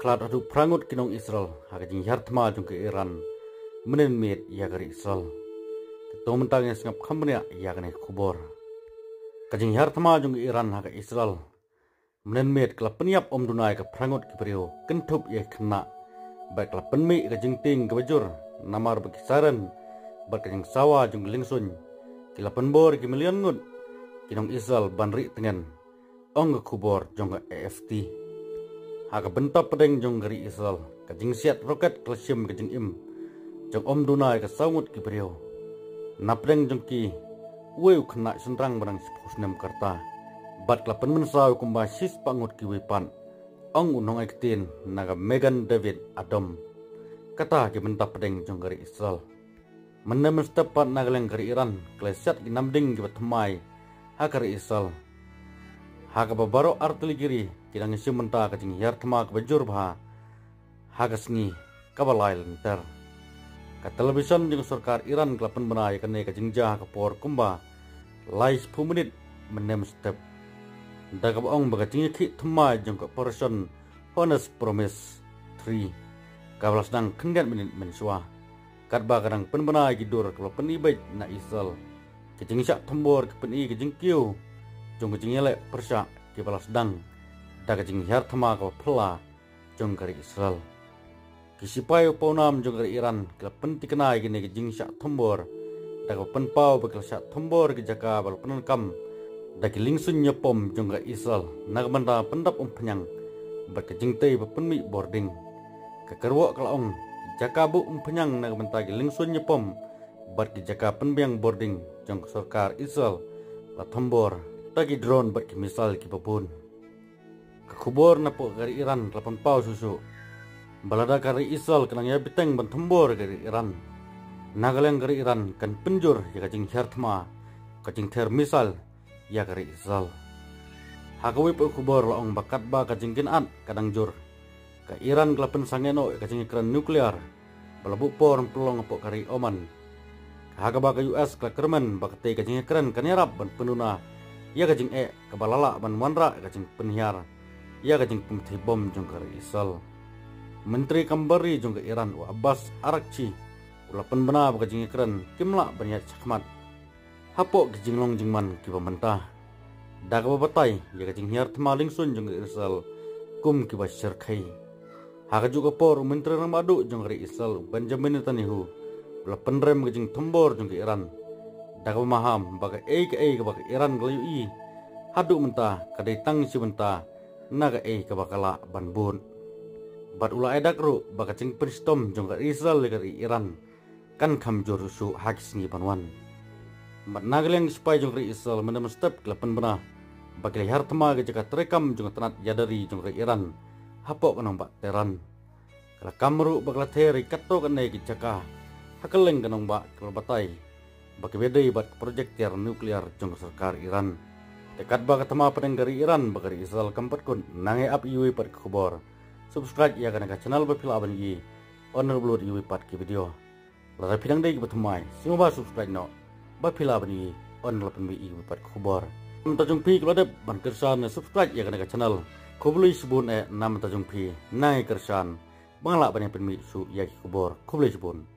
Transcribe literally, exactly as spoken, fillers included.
Lad haduh phra ngut ki nong Israel ha ka jinghiar thma jong ka Iran mynnin miet ïa ka ri Israel. Kato mynta ngin sngap kham bniah ïa kane ka khubor. Ka jinghiar thma jong ka Iran ha ka Israel mynnin miet ka la pynïap ym duna ïa ka phra ngut ki briew, kynthup ïa ki khynnah, bad ka la pynmih ïa ka jingtieng kaba jur, namar ba ki siren bad ka jingsawa jong ka liengsuiñ ki la pynbor ïa ki million ngut ki nong Israel ban rieh tngen, ong ka khubor jong ka A F P. Ha ka bynta pdeng jong ka ri Israel, ka jingsiat roket ka la shim ka jingim jong ym duna ïa ka saw ngut ki briew. Napdeng jong ki, uwei u khynnah shynrang ba dang shiphew snem ka rta, bad ka la pynmynsaw ïa kumba shispah ngut kiwei pat, ong u nongaiktien na ka Magen David Adom. Kata ki bynta pdeng jong ka ri Israel. Mynne mynstep pat na ka liang ka ri Iran ka la siat ki namding kiba thymmai ha ka ri Israel, ha kaba baroh artylli ki ri ki dang shim bynta ka jinghiar thma kaba jur bha ha ka sngi kaba lai lynter. Ka television jong ka sorkar Iran ka la pynbna ïa kane ka jingjia ha ka por kumba lai shiphew minit mynne mynstep, da kaba ong ba ka jingïakhih thymmai jong ka Operation Honest Promise three kaba la sdang khyndiat minit mynshuwa, katba ka dang pynbna ïa ki dur kiba la pyni beit na Israel. Ka jingshah thombor ka pyni ka jingkiew jong ka jingïaleh pyrshah kiba la sdang da ka jinghiar thma kaba phylla jong ka ri Israel. Ki sipai u pawnam jong ka ri Iran ki la pynthikna ïa kine ki jingshah thombor da kaba pynpaw ba ki la shah thombor ïa ki jaka ba la pyndonkam da ki liengsuiñ ñiapom jong ka Israel na ka bynta pyndap umphniang bad ka jingtei ba pynmih bording. Ka kyrwoh ka la ong, ki jaka buh umphniang na ka bynta ki liengsuiñ ñiapom bad ki jaka pynbiang bording jong ka sorkar Israel la thombor da ki drone bad ki missile kiba bun. Ka khubor napoh ka ri Iran ka la pynpaw shuh shuh ba lada ka ri Israel ka nang ïa bteng ban thombor ïa ka ri Iran, na ka liang ka ri Iran kan pynjur ïa ka jinghiar thma, ka jingther missile ïa ka ri Israel. Ha kawei pat ka khubor la ong ba katba ka jingkynad ka dang jur, ka Iran ka la pynsangeh noh ïa ka jingïakren nuclear ba la buh por pynlong hapoh ka ri Oman, ha kaba ka U S ka la kyrmen ba katei ka jingïakren kan ïarap ban pynduna ïa ka jingeh kaba la lah ban wanrah ïa ka jingpynhiar ïa ka jingpynbthei bom jong ka ri Israel. Myntri kam bar ri jong ka Iran u Abbas Araghchi u la pynbna ba ka jingïakren kim lah ban ïaid shakhmat hapoh ki jinglong jingman kiba mynta, da kaba batai ïa ka jinghiar thma liengsuiñ jong ka ri Israel kum kiba shyrkhei. Ha kajuh ka por, u Myntri Rangbah Duh jong ka ri Israel u Benjamin Netanyahu u la pynrem ka jingthombor jong ka Iran, da kaba maham ba kaei kaei kaba ka Iran ka la ïohi haduh mynta ka dei tang shi bynta na kaei kaba ka lah ban bud. Bad u la ai dak ruh ba ka jingpynshitom jong ka Israel ïa ka ri Iran kan kham jur shuh ha ki sngi ban wan. Bad na ka liang ki sipai jong ka ri Israel mynne mynstep ki la pynbna ba ki la hiar thma ki jaka treikam jong ka tnat ïada ri jong ka ri Iran hapoh ka nongbah Tehran. Ka la kam ruh ba ka la ther ïa katto katne ki jaka ha kylleng ka nongbah, kiba la batai ba kiba dei bad ka projek tiar nuclear jong ka sorkar Iran. Te katba ka thma pdeng ka ri Iran bad ka ri Israel kam pat kut, nang ïa ap ïa iwei pat ka khubor, subscribe ïa kane ka channel ba phi lah ban ïohi, un ym lut ïa iwei pat ki video. Lada phi dang dei kiba thymmai, sngewbha subscribe noh ba phi lah ban ïohi, un ym lah pynmih ïa iwei pat ka khubor. Na ka bynta jong phi kiba la dep ban kyrshan ne subscribe ïa kane ka channel, khublei shibun eh na ka bynta jong phi, nang ïa kyrshan ba ngan lah ban ïa pynmih shuh ïa ki khubor. Khublei shibun.